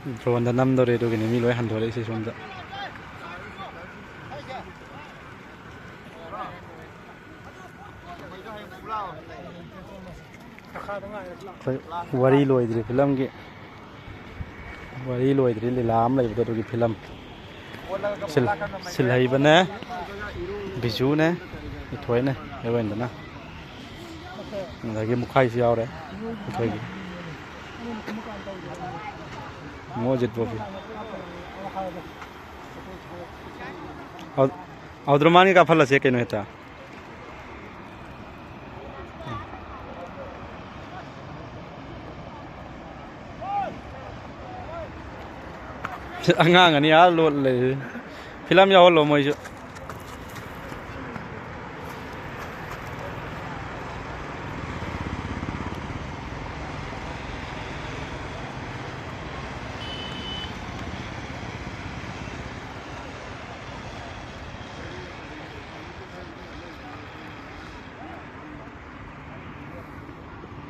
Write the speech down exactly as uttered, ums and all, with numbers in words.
ꯗ꯭ꯔꯣꯟꯗ ꯅꯝꯗꯣꯔꯦ, ꯑꯗꯨꯒꯤꯅꯤ ꯃꯤ ꯂꯣꯏ ꯍꯟꯗꯣꯔꯛꯏꯁꯦ ꯁꯣꯝꯗ꯫ ꯑꯩꯈꯣꯏ ꯋꯥꯔꯤ ꯂꯣꯏꯗ꯭ꯔꯤ ꯐꯤꯂꯝꯒꯤ꯫ ꯋꯥꯔꯤ ꯂꯣꯏꯗ꯭ꯔꯤ, ꯂꯤꯂꯥ ꯑꯃ ꯂꯩꯕꯗꯣ, ꯑꯗꯨꯒꯤ ꯐꯤꯂꯝ꯫ ꯁꯤꯜ-, ꯁꯤꯜꯍꯩꯕꯅꯦ, ꯕꯤꯖꯨꯅꯦ, ꯏꯊꯣꯏꯅꯦ, ꯍꯦꯔꯣꯏꯟꯗꯨꯅ꯫ ꯑꯗꯒꯤ ꯃꯨꯈꯥꯏꯁꯨ ꯌꯥꯎꯔꯦ ꯑꯩꯈꯣꯏꯒꯤ꯫ ꯃꯣꯖꯤꯠ ꯕꯣꯕꯤ꯫ ꯑꯧ-, ꯑꯧꯗ꯭ꯔꯃꯥꯟꯒꯤ ꯀꯥꯞꯍꯜꯂꯁꯦ ꯀꯩꯅꯣ ꯍꯦꯛꯇ꯫ ꯑꯉꯥꯡ ꯑꯅꯤ ꯑꯥ ꯂꯣꯠ ꯂꯩꯔꯦ꯫ ꯐꯤꯂꯝ ꯌꯥꯎꯍꯜꯂꯣ ꯃꯣꯏꯁꯨ꯫